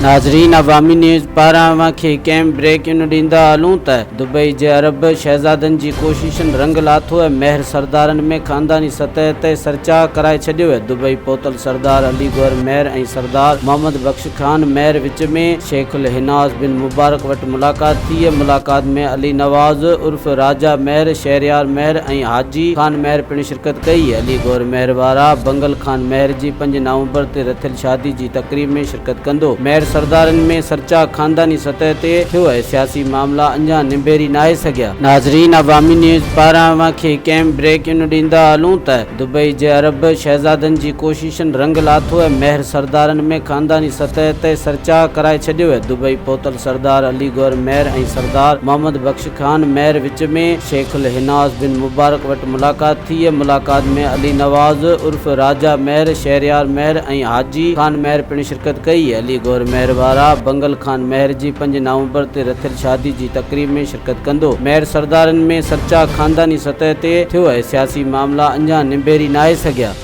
ناظرين عوامي نيوز پاران اوهان کي ڪيم بريڪ ان ڏيندا هلون ته دبئي جي عرب شهزادن جي ڪوششن رنگ لاٿو ۽ مهر سردارن ۾ خانداني سطح تي سرچاء ڪرائي ڇڏيو ۽ دبئي پهتل سردار علي گوهر مهر ۽ سردار محمد بخش خان مهر وچ ۾ شيخ الحناس بن مبارڪ وٽ ملاقات ٿي ۽ ملاقات ۾ علي نواز عرف راجا مهر، شهريار مهر ۽ حاجي خان مهر پڻ شرڪت ڪئي. علي گوهر مهر وارا بنگل خان مهر جي 5 نومبر تي رٿيل شادي جي تقريب ۾ شرڪت ڪندو. مهر سردارن ۾ سرچاء خانداني سطح تي ٿيو ۽ سياسي معاملا اڃان نبيري ناهي سگهيا. ناظرين عوامي نيوز پاران اوهان کي ڪيم بريڪ ان ڏيندا هلون ته دبئي جي عرب شهزادن جي ڪوششن رنگ لاٿو ۽ مهر سردارن ۾ خانداني سطح تي سرچاء ڪرائي ڇڏيو ۽ دبئي پهتل سردار علي گوهر مهر ۽ سردار محمد بخش خان مهر وچ ۾ شيخ الحناس بن مبارڪ وٽ ملاقات ٿي ۽ ملاقات ۾ علي نواز عرف راجا مهر، شهريار مهر ۽ حاجي خان مهر پڻ شرڪت ڪئي. علي گوهر مهر وارا بنگل خان مهر جي 5 نومبر تي رٿيل شادي جي تقريب ۾ شرڪت ڪندو. مهر سردارن ۾ سرچاء خانداني سطح تي ٿيو ۽ سياسي معاملا اڃان نبيري ناهي سگهيا.